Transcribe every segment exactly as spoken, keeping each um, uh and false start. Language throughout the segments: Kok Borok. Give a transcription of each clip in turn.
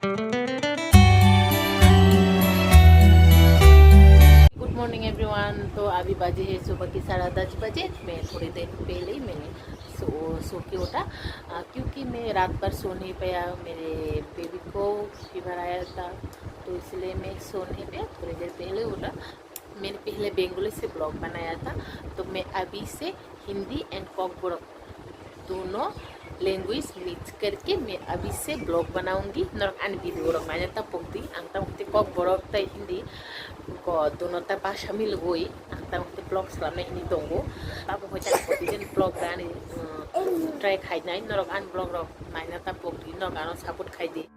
Good morning everyone. तो अभी बजे है सुबह की साढ़े दस बजे। मैं थोड़ी देर पहले ही मैंने सो सो के उठा, आ, क्योंकि मैं रात भर सो नहीं पाया। मेरे बेबी को फीवर आया था, तो इसलिए मैं सो नहीं पाया। थोड़ी देर पहले उठा। मैंने पहले बंगाली से ब्लॉग बनाया था, तो मैं अभी से हिंदी एंड कॉकबोरक दोनों लैंग्वेज मिक्स करके मैं अभी से ब्लॉग बनाऊंगी। नरक आन वीडियो रक नायना ता पोक दी, आं ता मुक्ति कॉकबोरक ता हिंदी को दोनों ता भाषा मिल गई, आं ता मुक्ति ब्लॉग सलाम नहीं हिंदी दोंगो। तब हो जाए पोक दी ब्लॉग रानी, अ, ट्राई खाई नहीं, नरक आन ब्लॉग रक नायना ता पोक दी, नरक आनो सपोर्ट खाई दी।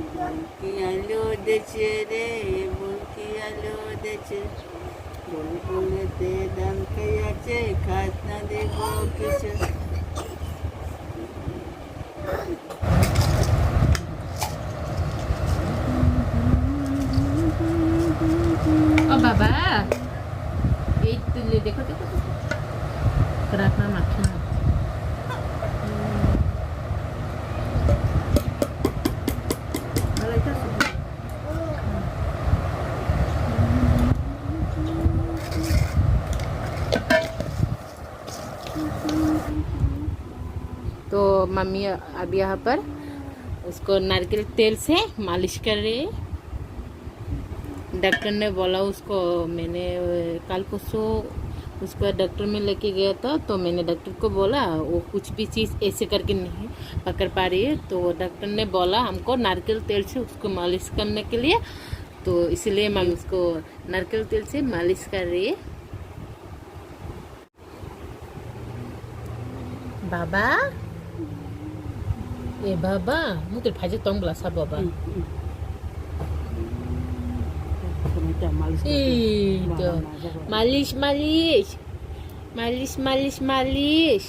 Bulki alo deche re, bulki alo deche. Bulbul te dan kaya che, khatna de bo kiche. ओ बाबा, এই তুলে দেখো, দেখো, দেখো। রাখনা মাখনা। तो मम्मी अब यहाँ पर उसको नारियल तेल से मालिश कर रही है। डॉक्टर ने बोला उसको, मैंने, अ, कल परसों उसको डॉक्टर में लेके गया था, तो मैंने डॉक्टर को बोला, वो कुछ भी चीज़ ऐसे करके नहीं पकड़ पा रही है, तो वो डॉक्टर ने बोला हमको नारियल तेल से उसको मालिश करने के लिए, तो इसलिए मैं उसको नारियल तेल से मालिश कर रही है। Baba? Eh, baba, mutir phaijak tong bwla sa baba. Eh, to. Malish, malish. Malish, malish, malish.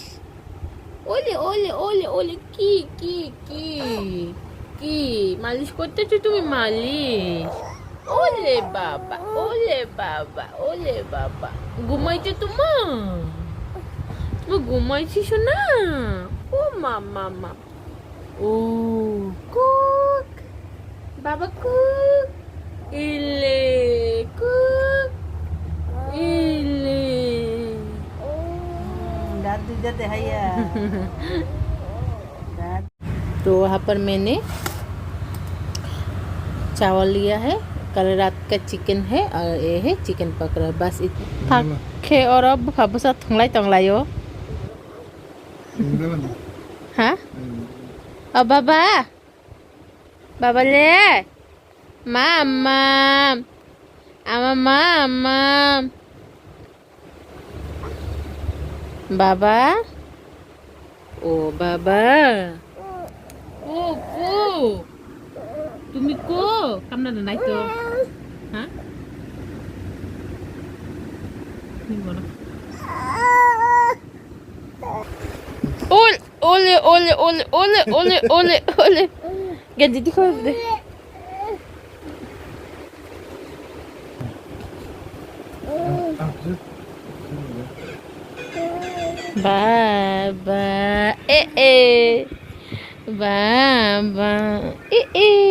Ole, ole, ole, ole. Ki, ki, ki. Ki. Malish korte to tumi malish. Ole baba, ole baba, ole baba. ঘুমাইছো তোমার? তুমি ঘুমাইছিস না? ও মা, মা, মা। ও, কুক। বাবা কুক। ইলে, কুক। ইলে। দাদু যাতে হাইয়া। दादू। तो वहाँ पर मैंने चावल लिया है, कल रात का चिकन है और ये है चिकन पकड़ा। बस इत-, Enggak lah. Pakai oro buka busa tonglai tonglayo. Enggak lah. Hah? Enggak. Oh, baba. Baba le. Mama. Ama mama. বাবা, ও বাবা, ও, ও, তুমি কো? কামনা না নাই তো, হ্যাঁ? তুমি বলো। ওল, ওলে, ওলে, ওলে। গেঞ্জি দেখো। Baba, eh, eh. Baba, eh, eh.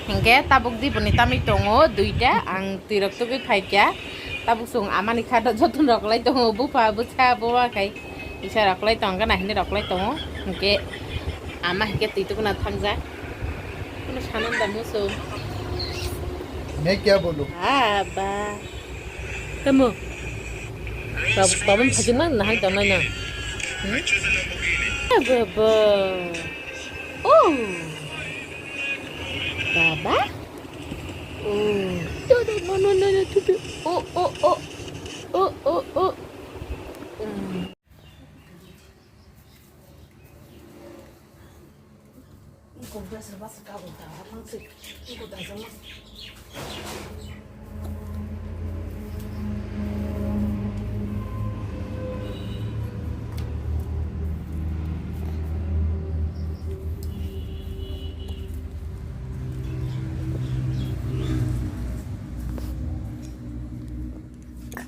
Hingke tabuk diboni tamwi tongo duita, ang twirok tubui phaikha. Tabuk chwng amani kha do joton rok lai tongo, bupha, bwsa, buma khai. Isa rok lai tong gana hini rok lai tongo. Hingke ama hingke twi tukuna thangjak. Kuno sanan da musu. मैं क्या बोलूं? Aba. Tamo. Bab-, babam phajin na nahai tong nai na. Baba. Oh. Baba. Oh. No, no, no, no, no, no. Oh, oh, oh. Oh, oh, oh. Mm.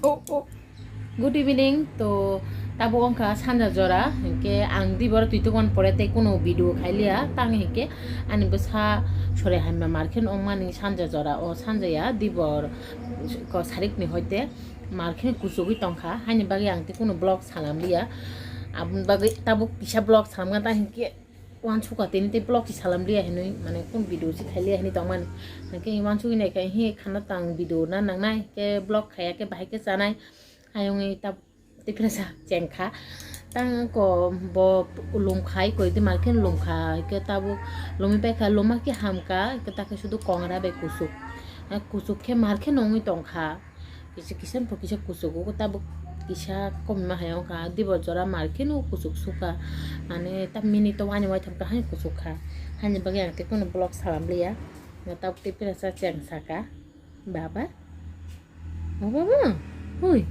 Oh, oh. Good evening, to tabuk wngkha sanja jora, hinkhe ang dibor twi tukon pore tei kuno video khailiya, tang hinkhe ani bwsa sore hamya markhe wngmani sanja jora, o sanjaya dibor ko sarikni hoite markhe kuchugwi tongkha, haini bagwi ang tei kuno vlog salamliya, aboni bagwi tabuk kisa vlog salamkha, tang hinkhe uansukha tini tei vlog si salamliya hinwi, mane kun video si khailiya hinwi tongmani, hinkhe uansugwi naikha, hi khana tang video na nangnai, khe vlog khaiya khe bahai khe chanai. Ayung i tab tiprasa chengkha. Tang ko bo lum khai koi di markhe lum kha ke tabu lumi pai kha luma ke ham ka ke ta ke sudu kongra bai kusuk. Eh, kusuk khe markhe nongwi tong kha. Kisa kisa po kisa kusuk ko tabu kisa kom ma hayong kha. Dibo jora markhe no kusuk suka. Mane ta mini to wani wai tham ka hai kusuk kha. Hani bagwi ang te kono vlog salam liya. Na tab tiprasa cheng saka. Baba? Baba, baba. Ui.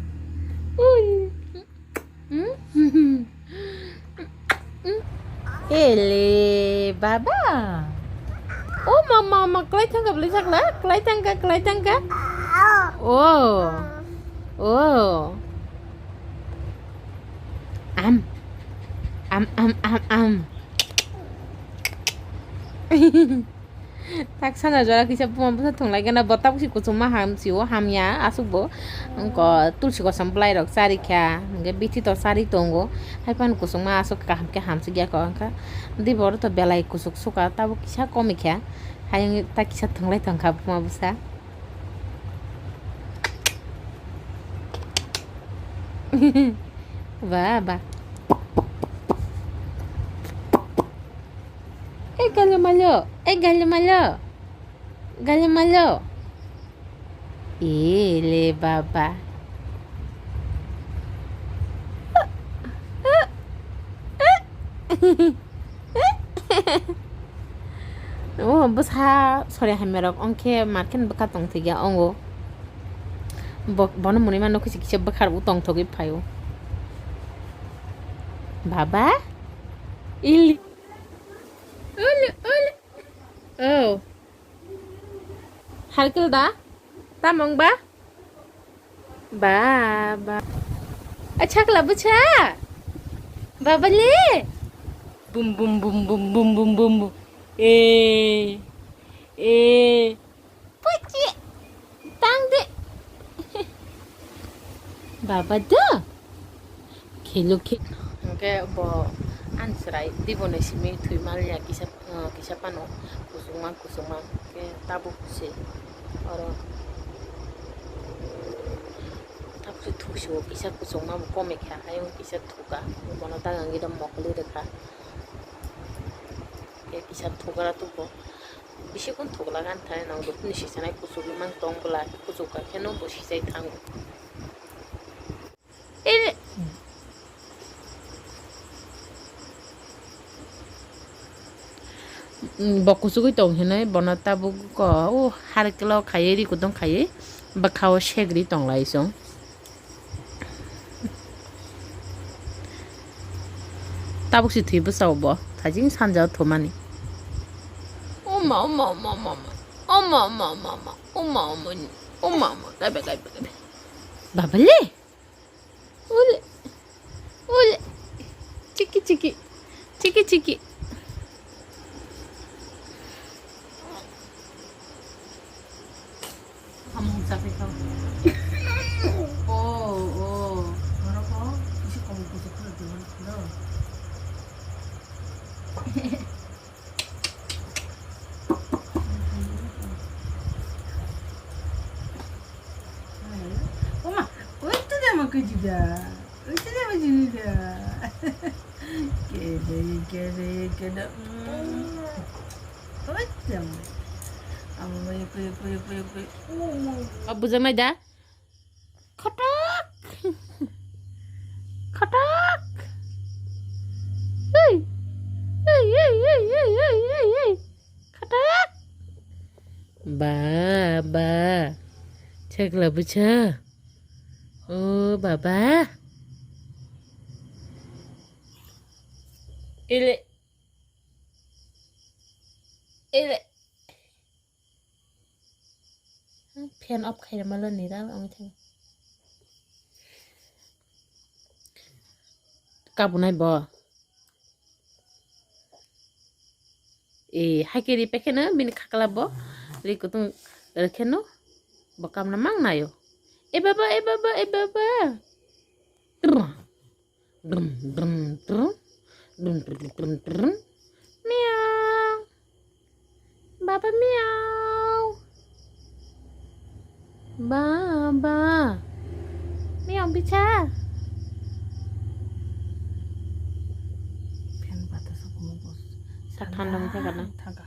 Ui. Hmm? Hmm? Ele, baba. Oh, mama, mama, kelai thangka, beli sakla, kelai thangka, kelai thangka. Oh. Oh. Am. Am, am, am, am. Tak sana jora kisa buma bwsa thunglai gana bo tabuk si kuchukma ham si o hamya asuk bo. Wngko tulsi kosom bwlai rok chari kha, hwnkhe bithi to chari tongo. Hai phano kuchukma asuk kaham khe hamsik ya ko wngkha. Dibor to belai kuchuk suka tabuk kisa komi kha. Hai wngwi tak kisa thunglai tongkha buma bwsa. Ba, ba. Eh, galo malo. Eh, galo malo. Galo malo. Eh, le baba. O bwsa sori hamya rok ongkhe markhe bwkha tongthokya ongo. Bo-, bono mwnwi mano kisa kisa bwkha rok tongthogwi phaio. Baba? Ili. Uli, uli. Oh. Harikil da? Tamong ba? Ba, ba. Acha kla bwsa. Baba le. Bum, bum, bum. Eh. Eh. Puchi. Tang de. Baba do. Khelo khe. Hwnkhe bo ani chwrai dibo ni simi thwi manya kisa, ah, kisa phano kuchukma kuchukma khe tabuk se oro tabuk se thuksio kisa kuchukma bo komikha ayang kisa thuka bono dagang gida mokoli rwkha khe kisa thugra tubo. Bisi kun thokla gan thani nang dukni sisanai kuchuk mang tong bwla kuchuk ka kheno bo sisai thango. Ere. Bo kuchugui tong hinoi bono tabuk ko o harikla o khaiwi ri kudung khaiwi bwkha o segri tong lai chwng. Tabuk si thwi bwsa o bo thajing sanja o thumani. Oma, oma, oma, oma, oma. Oma, oma, oma, oma. Oma, oma, oma. Kaiba, kaiba, kaiba. Babale. Ule. Ule. Chiki, chiki. Chiki, chiki. Samung chakhe kho. Oh, oh. Oro kho, isi kom kuchuk khwlai tongmani khwlai. Oma, oi to demo kujida. Oi to demo kujida. Kede, kede, kede. Mm. Oi, jam. Amo mai koi, koi, koi, koi. Oh, mo. Abu jamai da. Khatak. Khatak. Hey. Hey, hey, hey. Khatak. Ba, ba. Chakla bucha. Oh, baba. Ile. Ile. Fan off khai rwma lo nira ongwi thang. Kabunai bo. E, hai khe ri pekhe no bini khakla bo ri kutung rwkhe no bo kamna mang nayo. E baba, e baba, e baba. Brum, brum, brum, brum. Brum, brum, brum, brum. Miau. Baba miau. Baba. Miau bicha. Fan bata sa kumu bos. Sa thanda mungkha kana? Thaga.